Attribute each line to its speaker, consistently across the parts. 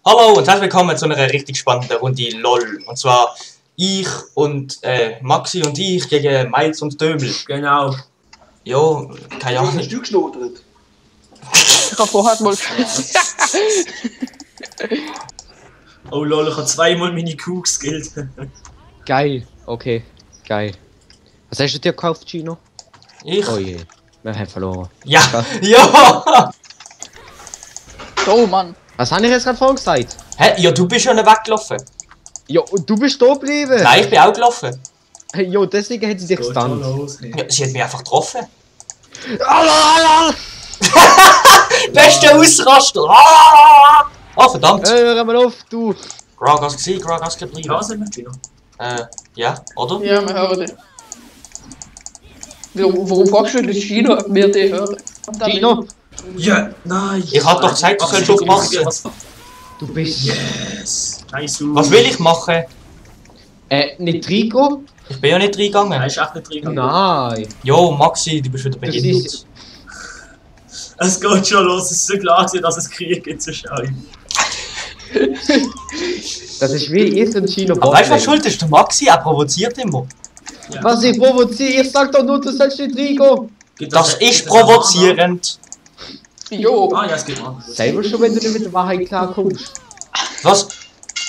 Speaker 1: Hallo und herzlich willkommen zu einer richtig spannenden Runde LOL. Und zwar ich und Maxi und ich gegen Miles und Döbel.
Speaker 2: Genau.
Speaker 1: Jo, keine Ahnung.
Speaker 3: Hast du geschnodert?
Speaker 4: Ich hab vorher mal.
Speaker 2: Oh lol, ich habe zweimal meine Kuh geskillt.
Speaker 5: Geil, okay, geil. Was hast du dir gekauft, Gino?
Speaker 1: Ich?
Speaker 5: Oh je, wir haben verloren.
Speaker 1: Ja, ja!
Speaker 4: Oh Mann.
Speaker 5: Was habe ich jetzt gerade vorgesagt?
Speaker 1: Hä? Ja, du bist schon weggelaufen.
Speaker 5: Ja, und du bist da geblieben.
Speaker 1: Nein, ich bin auch gelaufen.
Speaker 5: Hey, jo, deswegen hat sie dich gestunt.
Speaker 1: Ja, sie hat mich einfach getroffen.
Speaker 5: Alter!
Speaker 1: Beste Ausraster! Ah, verdammt!
Speaker 5: Hör mal auf, du!
Speaker 1: Gragas gewesen, Gragas geblieben.
Speaker 2: Ja, sind wir, Gino?
Speaker 1: Ja, oder?
Speaker 4: Ja, wir hören dich. Warum fragst du den Gino, ob wir den hören?
Speaker 5: Gino!
Speaker 2: Ja, nein.
Speaker 1: Ich hab doch gesagt, du sollst aufpassen.
Speaker 5: Du bist...
Speaker 2: Yes. Nice.
Speaker 1: Was will ich machen?
Speaker 5: Nicht Rico?
Speaker 1: Ich bin ja nicht reingegangen.
Speaker 2: Er ist echt nicht drin.
Speaker 5: Nein!
Speaker 1: Jo, Maxi, du bist wieder bei
Speaker 5: Das
Speaker 1: dir.
Speaker 5: ist-
Speaker 2: Es geht schon los, es ist so klar, dass es Krieg gibt zwischen euch.
Speaker 5: Das ist wie ich und Gino
Speaker 1: Aber weißt du, was schuld ist? Der Maxi, er provoziert immer.
Speaker 2: Ja.
Speaker 5: Was ich provoziere? Ich sag doch nur, du sollst nicht Rico!
Speaker 2: Gibt
Speaker 1: Das
Speaker 2: gibt
Speaker 1: ist
Speaker 2: es einen
Speaker 1: provozierend.
Speaker 4: Jo.
Speaker 2: Ah ja, es geht an.
Speaker 5: Selber schon, wenn du nicht mit der Wahrheit klarkommst.
Speaker 1: Was?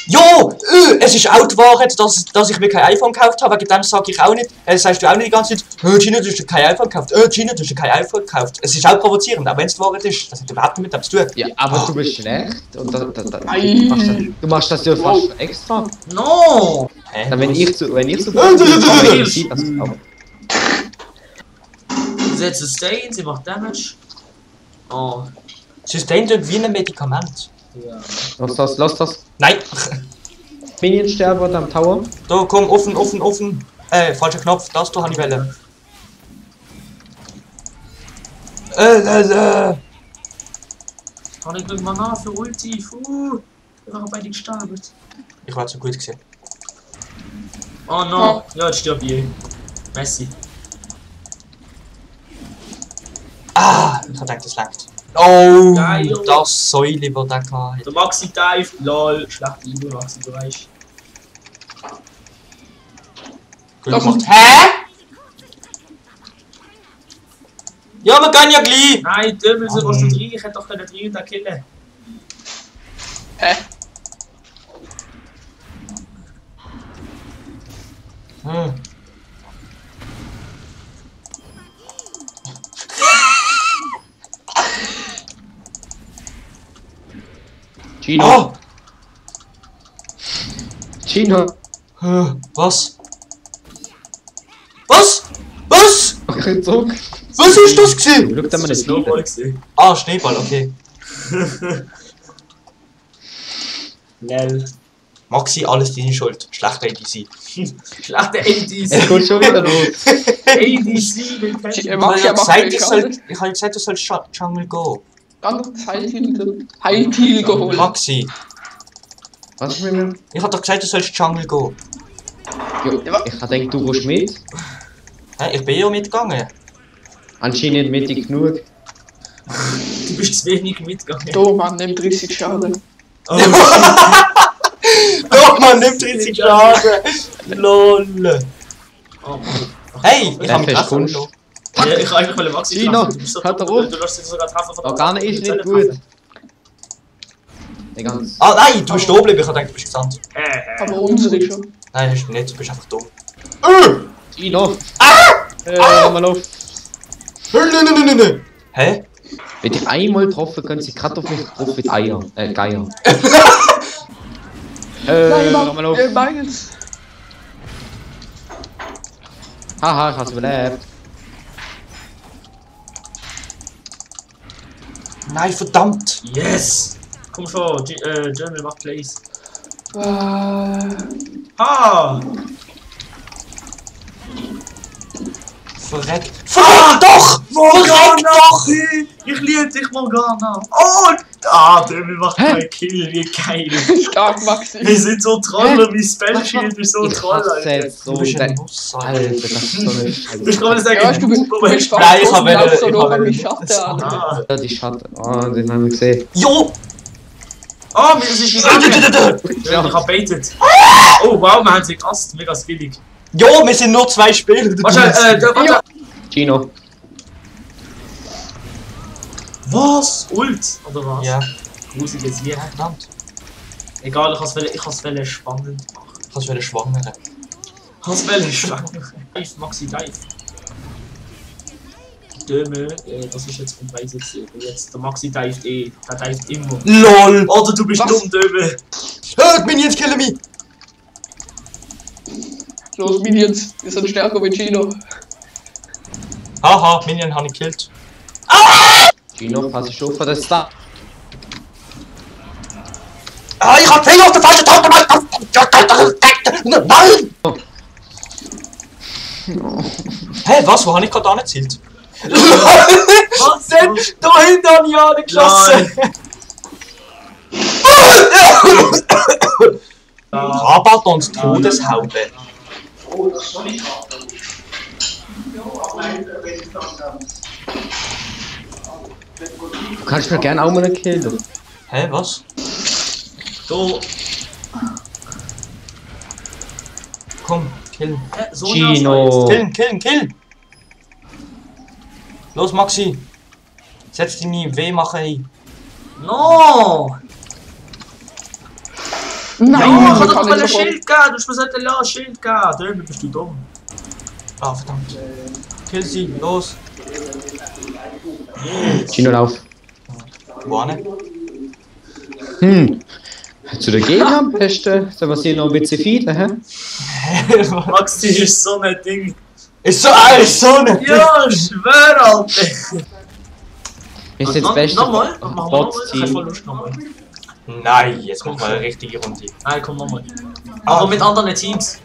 Speaker 1: Jo! Es ist auch die Wahrheit, dass ich mir kein iPhone gekauft habe. Wegen dem sage ich auch nicht. Sagst du auch nicht die ganze Zeit, Gino, du hast dir kein iPhone gekauft. Gino, du hast dir kein iPhone gekauft. Es ist auch provozierend, auch wenn es die Wahrheit ist. Das hat überhaupt nicht mit dem zu tun.
Speaker 5: Ja, aber du bist schlecht. Und
Speaker 4: Ei.
Speaker 5: du machst das ja fast extra.
Speaker 2: No!
Speaker 1: Hä?
Speaker 5: Dann, wenn ich so kann man nicht sieht das auch.
Speaker 2: Sie setzt Sustain, sie macht Damage. Oh.
Speaker 1: Sustain tut wie ein Medikament.
Speaker 2: Ja.
Speaker 5: Lass das.
Speaker 1: Nein!
Speaker 5: Minions sterben am Tower.
Speaker 1: Da, komm, offen. Falscher Knopf, das da habe ich wählen.
Speaker 2: Kann ich nicht mal nach für Ulti? Ich habe beide gestorben.
Speaker 1: Ich war zu gut gesehen.
Speaker 2: Oh no! Ja, jetzt stirbt ich. Messi.
Speaker 1: Ah! Ich hab gedacht, das langt. Oh!
Speaker 2: Geil.
Speaker 1: Das Säule, wo der hatte.
Speaker 2: Der Maxi dive. Lol. Schlechte Ibu, Maxi, du weißt.
Speaker 1: Gut gemacht. Hä? Ja, wir gehen ja gleich!
Speaker 2: Nein, Döbel, so was du drin. Ich hätte doch können drin und den killen.
Speaker 4: Hä?
Speaker 1: Hm.
Speaker 5: Gino.
Speaker 1: Oh!
Speaker 5: Gino.
Speaker 1: Was? Was? Was?
Speaker 5: Zurück.
Speaker 1: Was ist das gewesen?
Speaker 5: Schau dir mal das
Speaker 2: Snowball
Speaker 5: Lied.
Speaker 2: gesehen.
Speaker 1: Ah, Schneeball, okay.
Speaker 2: Lel.
Speaker 1: Maxi, alles deine Schuld. Schlechter ADC.
Speaker 2: Schlechte ADC.
Speaker 5: Es geht schon wieder los.
Speaker 2: ADC, den kennt
Speaker 1: Ich
Speaker 2: ihr.
Speaker 1: habe ja gesagt,
Speaker 4: ich
Speaker 1: ich habe gesagt, du sollst Jungle gehen.
Speaker 4: Ganz Heilpil geholt.
Speaker 1: Maxi,
Speaker 5: Was ist mit mir?
Speaker 1: ich habe doch gesagt, du sollst Jungle gehen.
Speaker 5: Jo, ich hab gedacht, du gehst mit.
Speaker 1: Hä, ich bin ja mitgegangen.
Speaker 5: Anscheinend mittig genug.
Speaker 2: Du bist zu wenig mitgegangen.
Speaker 4: Oh Mann, nimm 30 Schaden.
Speaker 2: Oh,
Speaker 1: Doch, man nimmt 30 Schaden. LOL.
Speaker 2: oh Mann.
Speaker 1: Hey, ich habe mich
Speaker 5: Fest Kunst.
Speaker 1: getroffen.
Speaker 2: Ja, ich kann einfach Maxi
Speaker 5: Gino,
Speaker 2: schlafen. Du bist so
Speaker 5: hört
Speaker 2: dumm,
Speaker 5: doch auf.
Speaker 2: du lässt dich sogar treffen von
Speaker 5: Organe ist nicht gut. Nicht ganz.
Speaker 1: Ah, nein, du bist da geblieben. Ich habe gedacht, du bist gesandt.
Speaker 4: Aber unsere schon.
Speaker 1: Nein, das ist nicht. Du bist einfach dumm.
Speaker 5: Gino. Mal auf.
Speaker 1: Hä?
Speaker 5: Wenn ich einmal getroffen, können sie gerade auf mich drauf mit Eier. Geier. Mal auf.
Speaker 4: Meines.
Speaker 5: Haha, ich hab's überlebt.
Speaker 1: Nein, verdammt.
Speaker 2: Yes! Komm schon, German macht Plays.
Speaker 4: Ah.
Speaker 2: Ha!
Speaker 1: Verreckt. Verreckt doch! Verreckt doch!
Speaker 2: Ich liebe dich, Morgana! Oh! Ah, German macht keinen Kill, wie geil!
Speaker 4: Stark, Maxi.
Speaker 2: Wir sind so Troller, wie Spell Shield ist so
Speaker 5: Ich
Speaker 2: Troll,
Speaker 5: hasse
Speaker 2: Alter!
Speaker 5: jetzt so.
Speaker 1: Du bist ein
Speaker 5: Alter,
Speaker 1: Boss.
Speaker 5: das ist so eine
Speaker 2: Du
Speaker 5: Scheiße.
Speaker 2: kannst sagen,
Speaker 4: Ja, du bist
Speaker 2: aber ich
Speaker 1: Nein, ich habe
Speaker 4: so
Speaker 1: ich
Speaker 4: noch
Speaker 1: habe
Speaker 4: mit Schatten an.
Speaker 2: Ah,
Speaker 5: Ja, die Schatten. Oh, den haben wir gesehen.
Speaker 1: Jo!
Speaker 2: Oh, mir ist es gegangen. Ich hab baitet. Oh wow, wir haben sie gehasst. Mega skillig.
Speaker 1: Jo, wir sind nur 2 Spieler.
Speaker 2: Warte,
Speaker 5: Gino.
Speaker 2: Was? Ult? Oder was?
Speaker 1: Ja,
Speaker 2: Gruseliges hier.
Speaker 1: verdammt.
Speaker 2: Egal, ich has spannend machen.
Speaker 1: Kannst du wieder schwanger?
Speaker 2: Has spannend. Dive, Maxi, dive. Döme, das ist jetzt vom Weiß jetzt der Maxi dived eh. Der dived immer.
Speaker 1: LOL!
Speaker 2: Oder du bist
Speaker 4: Was?
Speaker 2: dumm, Döme.
Speaker 1: Hört Minions killen mich!
Speaker 4: Los, Minions, wir sind stärker wie Gino.
Speaker 1: Haha, Minion habe ich gekillt.
Speaker 5: Gino, pass ich auf, das ist da.
Speaker 1: Ah, ich hab Finger auf der falschen Taste gemacht! Nein! Hä, was? Wo habe ich gerade angezählt?
Speaker 2: Was?
Speaker 1: Denn da hinten habe ich angeschossen! Rabadons Todeshaube.
Speaker 5: Du kannst mir gerne auch mal einen killen.
Speaker 1: Hä, was?
Speaker 2: So,
Speaker 1: Komm, killen.
Speaker 2: so
Speaker 5: Gino.
Speaker 1: Killen! Los, Maxi! Setz dich nie, weh machen, ey.
Speaker 2: No!
Speaker 4: Nein,
Speaker 2: Ja, ich
Speaker 4: man
Speaker 2: hab
Speaker 4: kann
Speaker 2: doch
Speaker 4: nicht
Speaker 2: ein
Speaker 4: sofort.
Speaker 2: Schild geben, du hast mir gesagt, ja, Schild geben. Döme, bist du dumm.
Speaker 1: Ah, verdammt. Kill sie, los.
Speaker 5: Gino, lauf.
Speaker 1: Wo ne?
Speaker 5: Zu der Gegner am besten. Sollen wir sie noch ein bisschen feeden, hä?
Speaker 2: Maxi ist so ein Ding.
Speaker 1: Ist so ne?
Speaker 2: Ja, schwör, Alter.
Speaker 5: Ist jetzt das Beste.
Speaker 2: Nochmal? Machen wir nochmal? Ich hab voll
Speaker 5: Bot-Team.
Speaker 2: Lust nochmal.
Speaker 1: Nein, jetzt machen wir eine richtige Runde.
Speaker 2: Nein, komm nochmal. Aber mit anderen Teams.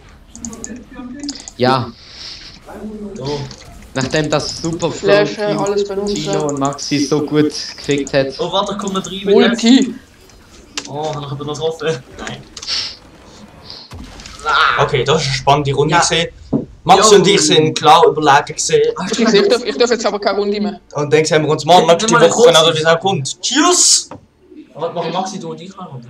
Speaker 5: Ja,
Speaker 2: So.
Speaker 5: nachdem das super
Speaker 4: Flash,
Speaker 5: Flow-Team
Speaker 4: alles benutzen.
Speaker 5: Gino und Maxi so gut gefickt hat.
Speaker 2: Oh, warte, komm noch rein.
Speaker 4: Ulti.
Speaker 2: Oh, hab ich aber noch getroffen. Nein.
Speaker 1: Okay, das ist eine spannende Runde
Speaker 2: Ja.
Speaker 1: gesehen. Max
Speaker 2: Ja.
Speaker 1: und ich sind klar überlegen gesehen.
Speaker 4: Ich darf jetzt aber keine Runde mehr.
Speaker 1: Und dann sehen wir uns morgen nächste
Speaker 2: Nimm mal eine
Speaker 1: Woche,
Speaker 2: kurze.
Speaker 1: oder wie es auch kommt. Tschüss!
Speaker 2: Was machen Maxi, du und ich mal runter?